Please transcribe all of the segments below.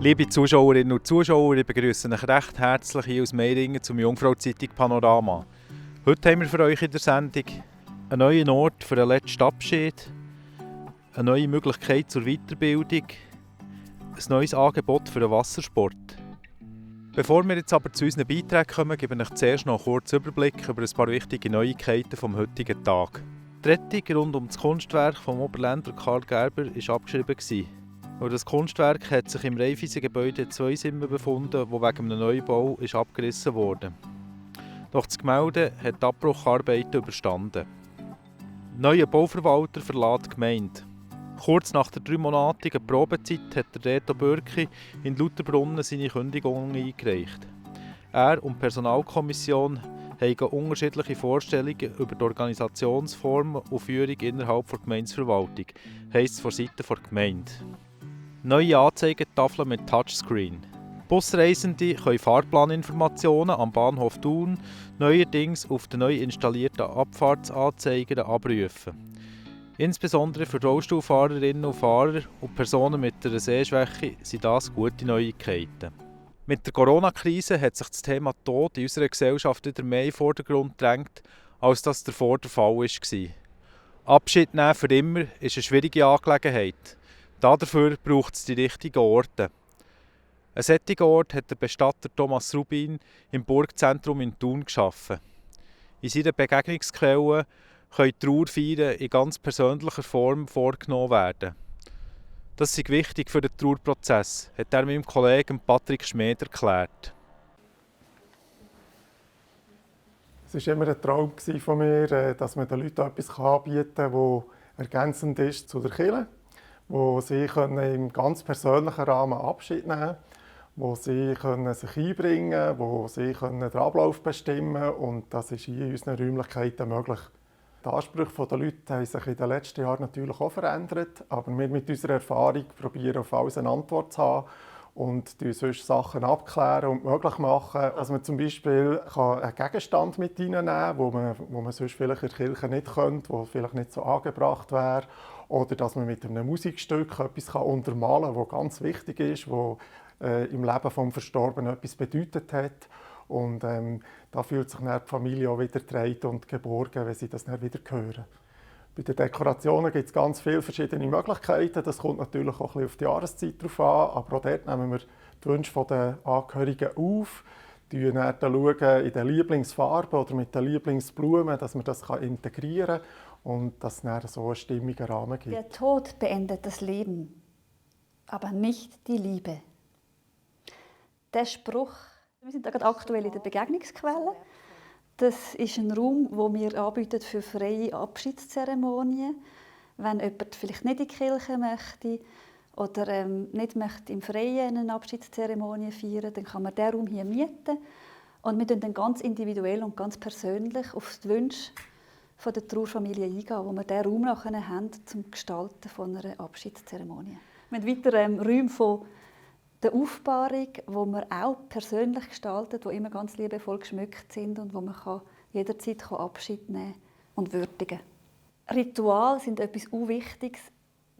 Liebe Zuschauerinnen und Zuschauer, ich begrüße euch recht herzlich hier aus Meiringen zum Jungfrau-Zeitung Panorama. Heute haben wir für euch in der Sendung einen neuen Ort für den letzten Abschied, eine neue Möglichkeit zur Weiterbildung, ein neues Angebot für den Wassersport. Bevor wir jetzt aber zu unseren Beiträgen kommen, gebe ich zuerst noch einen kurzen Überblick über ein paar wichtige Neuigkeiten vom heutigen Tag. Die Rettung rund um das Kunstwerk vom Oberländer Karl Gerber war abgeschrieben. Und das Kunstwerk hat sich im Raiffeisen-Gebäude in Zweisimmen befunden, das wegen einem Neubau abgerissen wurde. Doch das Gemälde hat die Abbrucharbeiten überstanden. Neuer Bauverwalter verlässt die Gemeinde. Kurz nach der 3-monatigen Probezeit hat der Reto Bürki in Lauterbrunnen seine Kündigung eingereicht. Er und die Personalkommission haben unterschiedliche Vorstellungen über die Organisationsform und Führung innerhalb der Gemeindeverwaltung, heisst es von Seiten der Gemeinde. Neue Anzeigetafeln mit Touchscreen. Busreisende können Fahrplaninformationen am Bahnhof Thun neuerdings auf den neu installierten Abfahrtsanzeigern abrufen. Insbesondere für Rollstuhlfahrerinnen und Fahrer und Personen mit einer Sehschwäche sind das gute Neuigkeiten. Mit der Corona-Krise hat sich das Thema Tod in unserer Gesellschaft wieder mehr in den Vordergrund gedrängt, als das davor der Fall war. Abschied nehmen für immer ist eine schwierige Angelegenheit. Dafür braucht es die richtigen Orte. Ein solcher Ort hat der Bestatter Thomas Rubin im Burgzentrum in Thun geschaffen. In seiner Begegnungsquelle können Trauerfeiern in ganz persönlicher Form vorgenommen werden. Das ist wichtig für den Trauerprozess, hat er meinem Kollegen Patrick Schmed erklärt. Es war immer ein Traum von mir, dass man den Leuten etwas anbieten kann, das ergänzend ist zu der Kirche, wo sie im ganz persönlichen Rahmen Abschied nehmen können, wo sie sich einbringen können, wo sie den Ablauf bestimmen können. Und das ist hier in unseren Räumlichkeiten möglich. Die Ansprüche der Leute haben sich in den letzten Jahren natürlich auch verändert, aber wir mit unserer Erfahrung probieren auf alles eine Antwort zu haben und sonst Sachen abklären und möglich machen, dass man zum Beispiel einen Gegenstand mit reinnehmen kann, wo man sonst vielleicht in der Kirche nicht könnte, wo vielleicht nicht so angebracht wäre. Oder dass man mit einem Musikstück etwas untermalen kann, das ganz wichtig ist, das im Leben des Verstorbenen etwas bedeutet hat. Und da fühlt sich dann die Familie auch wieder getragen und geborgen, wenn sie das dann wieder hören. Bei den Dekorationen gibt es ganz viele verschiedene Möglichkeiten. Das kommt natürlich auch ein bisschen auf die Jahreszeit drauf an, aber auch dort nehmen wir die Wünsche der Angehörigen auf. Wir schauen dann in den Lieblingsfarben oder mit den Lieblingsblumen, dass man das integrieren kann und dass es dann so einen stimmigen Rahmen gibt. Der Tod beendet das Leben, aber nicht die Liebe. Der Spruch, wir sind gerade aktuell in der Begegnungsquelle. Das ist ein Raum, den wir anbieten für freie Abschiedszeremonien. Wenn jemand vielleicht nicht in die Kirche möchte oder nicht möchte im Freien eine Abschiedszeremonie feiern, dann kann man diesen Raum hier mieten. Und wir gehen dann ganz individuell und ganz persönlich auf die Wünsche der Trauerfamilie eingehen, wo wir diesen Raum nachher haben zum Gestalten von einer Abschiedszeremonie. Wir haben weiter Räume von der Aufbahrung, die wir auch persönlich gestalten, die immer ganz liebevoll geschmückt sind und wo man jederzeit Abschied nehmen und würdigen kann. Rituale sind etwas Wichtiges,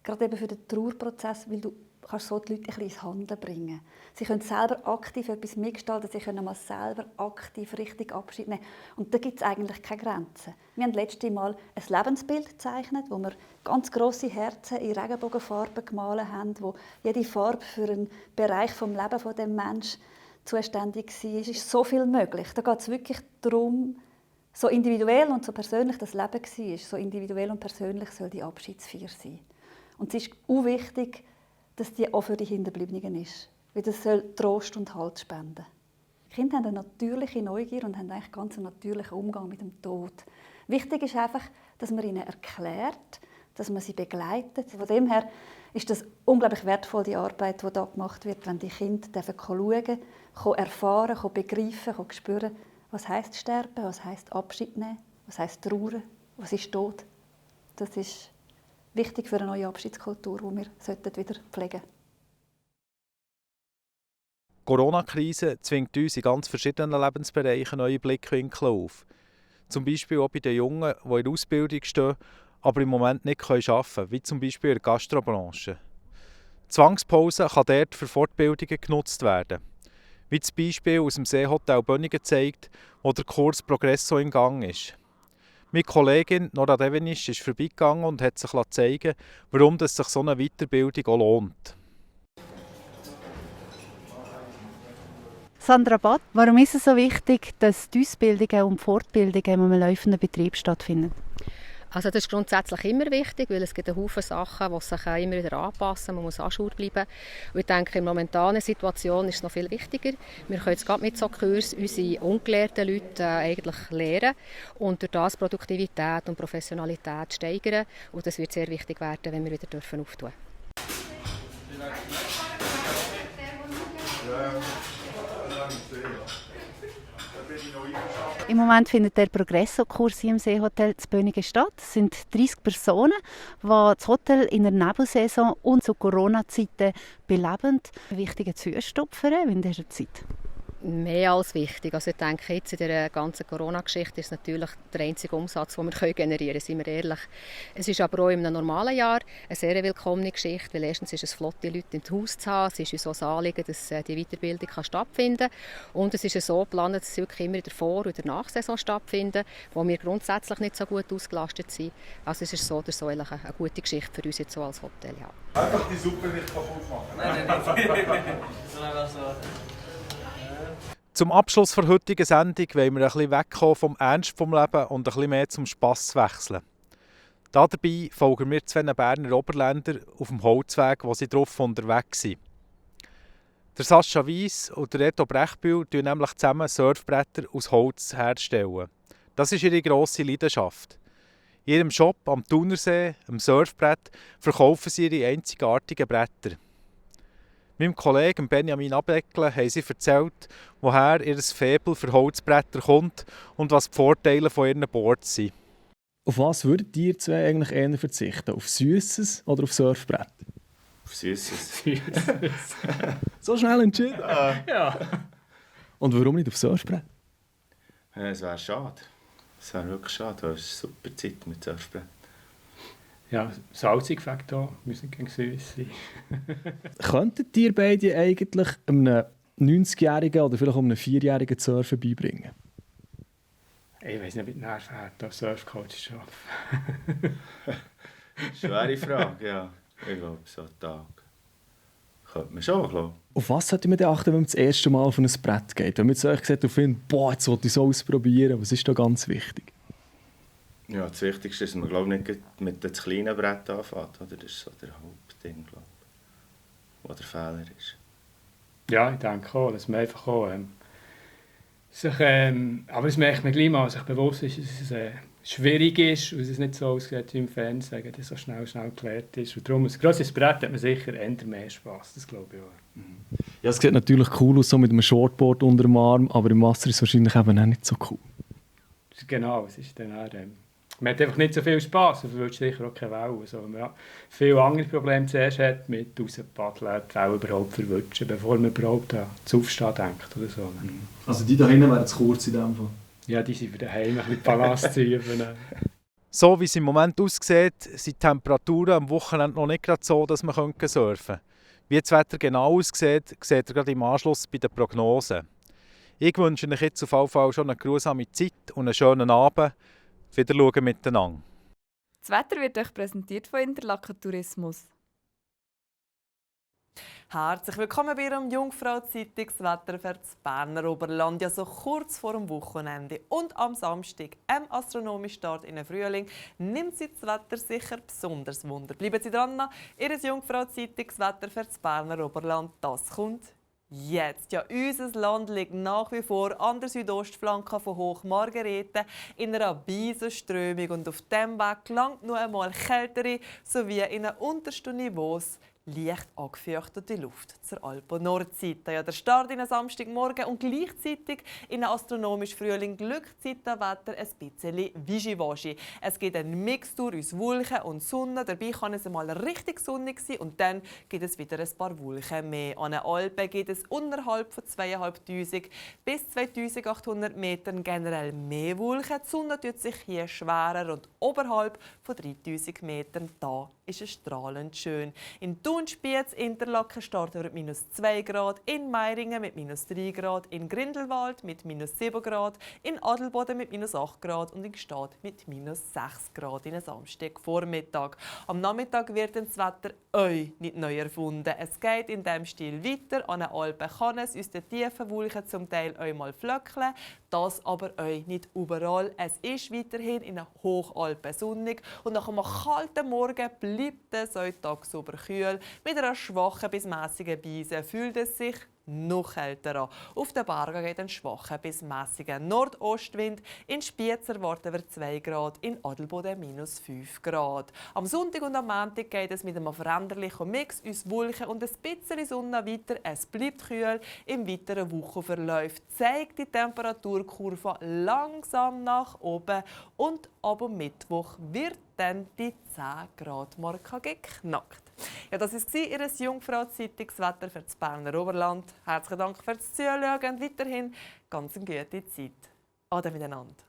gerade eben für den Trauerprozess, weil du kannst so die Leute ein bisschen ins Handeln bringen. Sie können selber aktiv etwas mitgestalten, sie können mal selber aktiv richtig Abschied nehmen. Und da gibt es eigentlich keine Grenzen. Wir haben letztes Mal ein Lebensbild gezeichnet, wo wir ganz grosse Herzen in Regenbogenfarben gemalt haben, wo jede Farbe für einen Bereich des Lebens von dem Menschen zuständig war. Es ist so viel möglich. Da geht es wirklich darum, so individuell und so persönlich das Leben war, so individuell und persönlich soll die Abschiedsfeier sein. Und es ist auch wichtig, dass die auch für die Hinterbliebenen ist. Weil das soll Trost und Halt spenden. Die Kinder haben eine natürliche Neugier und haben eigentlich ganz einen natürlichen Umgang mit dem Tod. Wichtig ist einfach, dass man ihnen erklärt, dass man sie begleitet. Von dem her ist das unglaublich wertvoll, die Arbeit, die hier gemacht wird, wenn die Kinder schauen, erfahren, begreifen, spüren, was heisst Sterben, was heisst Abschied nehmen, was heisst Trauern, was ist Tod. Das ist wichtig für eine neue Abschiedskultur, die wir wieder pflegen sollten. Die Corona-Krise zwingt uns in ganz verschiedenen Lebensbereichen neue Blickwinkel auf. Zum Beispiel auch bei den Jungen, die in der Ausbildung stehen, aber im Moment nicht arbeiten können, wie zum Beispiel in der Gastrobranche. Zwangspause kann dort für Fortbildungen genutzt werden. Wie das Beispiel aus dem Seehotel Bönigen zeigt, wo der Kurs Progresso in Gang ist. Meine Kollegin Nora Devenisch ist vorbeigegangen und hat sich zeigen lassen, warum sich so eine Weiterbildung auch lohnt. Sandra Batt, warum ist es so wichtig, dass die Ausbildungen und Fortbildungen in einem laufenden Betrieb stattfinden? Also das ist grundsätzlich immer wichtig, weil es gibt einen Haufen Sachen, die sich immer wieder anpassen. Man muss à jour bleiben. Und ich denke, in der momentanen Situation ist es noch viel wichtiger. Wir können jetzt gerade mit so Kursen unsere ungelehrten Leute eigentlich lehren und durch das Produktivität und Professionalität steigern. Und das wird sehr wichtig werden, wenn wir wieder auftun dürfen. Im Moment findet der Progresso-Kurs im Seehotel zu Bönigen statt. Es sind 30 Personen, die das Hotel in der Nebelsaison und zu Corona-Zeiten belebend wichtige Zustopfen in dieser Zeit. Mehr als wichtig. Also ich denke, jetzt in der ganzen Corona-Geschichte ist es natürlich der einzige Umsatz, den wir generieren können, seien wir ehrlich. Es ist aber auch in einem normalen Jahr eine sehr willkommene Geschichte, weil erstens ist es flotte Leute im Haus zu haben, es ist uns so ein Anliegen, dass die Weiterbildung stattfinden kann. Und es ist so geplant, dass es wirklich immer in der Vor- und der Nachsaison stattfinden, wo wir grundsätzlich nicht so gut ausgelastet sind. Also es ist so oder so eine gute Geschichte für uns jetzt so als Hotel. Ja. Einfach die Suppe nicht kaputt machen. Nein. Zum Abschluss der heutigen Sendung wollen wir ein bisschen wegkommen vom Ernst des Lebens und ein bisschen mehr zum Spass wechseln. Dabei folgen wir zwei Berner Oberländer auf dem Holzweg, wo sie drauf unterwegs sind. Der Sascha Weiss und der Reto Brechbühl stellen nämlich zusammen Surfbretter aus Holz herstellen. Das ist ihre grosse Leidenschaft. In ihrem Shop am Thunersee, am Surfbrett, verkaufen sie ihre einzigartigen Bretter. Meinem Kollegen Benjamin Abeckle haben sie erzählt, woher ihr Faible für Holzbretter kommt und was die Vorteile von ihren Boards sind. Auf was würdet ihr zwei eigentlich eher verzichten? Auf Süßes oder auf Surfbrett? Auf Süßes. So schnell entschieden? Ja. Und warum nicht auf Surfbrett? Es wäre schade. Es wäre wirklich schade. Du hast eine super Zeit mit Surfbrett. Ja, salzig fängt an, müssen gegen süß sein. Könntet ihr beide eigentlich einem 90-Jährigen oder vielleicht einem 4-Jährigen Surfen beibringen? Ich weiß nicht, wie die Nerven hat, als Surfcoach zu arbeiten. Schwere Frage, ja. Ich glaube, so einen Tag könnte man schon, glaube ich. Auf was sollte man denn achten, wenn man das erste Mal auf ein Brett geht? Wenn man jetzt euch sagt, boah, jetzt wollte ich es ausprobieren, was ist da ganz wichtig? Ja, das Wichtigste ist, dass man glaube nicht mit dem kleinen Brett anfängt. Oder? Das ist so der Hauptding, glaube ich, wo der Fehler ist. Ja, ich denke auch, dass man einfach auch sich, aber das merkt man gleich mal, sich bewusst ist, dass es schwierig ist und es nicht so aussieht wie im Fernsehen, dass es so schnell geklärt ist. Und darum, ein grosses Brett hat man sicher eher mehr Spass, das glaube ich auch. Ja, es sieht natürlich cool aus, so mit einem Shortboard unter dem Arm, aber im Wasser ist es wahrscheinlich eben auch nicht so cool. Genau, es ist dann auch, man hat einfach nicht so viel Spass, und verwirrt sicher auch keine Wellen. Also, wenn man viele andere Probleme zuerst hat, mit rauspaddeln, die Wellen überhaupt verwutschen, bevor man überhaupt an das Aufstehen denkt oder so. Also die da hinten wären zu kurz in dem Fall? Ja, die sind für daheim ein bisschen Ballast zu üben. So wie es im Moment aussieht, sind die Temperaturen am Wochenende noch nicht gerade so, dass man surfen könnte. Wie das Wetter genau aussieht, seht ihr gerade im Anschluss bei den Prognosen. Ich wünsche euch jetzt auf jeden Fall schon eine grusame Zeit und einen schönen Abend. Wieder schauen miteinander. Das Wetter wird euch präsentiert von Interlaken Tourismus. Herzlich willkommen bei Ihrem Jungfrau-Zeitungswetter für das Berner Oberland. Ja, so kurz vor dem Wochenende und am Samstag, am astronomischen Start in den Frühling, nimmt Sie das Wetter sicher besonders Wunder. Bleiben Sie dran, Ihr Jungfrau-Zeitungswetter für das Berner Oberland, das kommt jetzt. Ja, unser Land liegt nach wie vor an der Südostflanke von Hochmargareten in einer Beisenströmung und auf diesem Weg gelangt noch einmal kältere sowie in den untersten Niveaus leicht angefeuchtete Luft zur Alpen-Nordseite. Ja, der Start in einen Samstagmorgen und gleichzeitig in einen astronomischen Frühling Glückszeitenwetter ein bisschen wischiwaschi. Es gibt einen Mixtur aus Wolken und Sonne. Dabei kann es einmal richtig sonnig sein und dann gibt es wieder ein paar Wolken mehr. An den Alpen gibt es unterhalb von 2500 bis 2800 Metern generell mehr Wolken. Die Sonne tut sich hier schwerer und oberhalb von 3000 Metern da ist es strahlend schön. In Thun, Spiez, Interlaken starten wir mit -2 Grad, in Meiringen mit -3 Grad, in Grindelwald mit -7 Grad, in Adelboden mit -8 Grad und in Gstaad mit -6 Grad in Samstagvormittag. Am Nachmittag wird das Wetter euch nicht neu erfunden. Es geht in diesem Stil weiter. An den Alpen kann es aus den tiefen Wolken zum Teil euch mal flöckeln, das aber euch nicht überall. Es ist weiterhin in den Hochalpen sonnig und nach einem kalten Morgen bleibt es euch tagsüber kühl. Mit einer schwachen bis mäßigen Brise fühlt es sich noch kälter an. Auf den Bergen geht ein schwacher bis mäßiger Nordostwind. In Spiez erwarten wir 2 Grad, in Adelboden -5 Grad. Am Sonntag und am Montag geht es mit einem veränderlichen Mix aus Wolken und ein bisschen Sonne weiter. Es bleibt kühl. Im weiteren Wochenverlauf zeigt die Temperaturkurve langsam nach oben und ab Mittwoch wird dann die 10 Grad Marke geknackt. Ja, das war Ihr Jungfrau-Zeitungswetter für das Berner Oberland. Herzlichen Dank fürs Zuschauen und weiterhin ganz eine gute Zeit. Ade miteinander.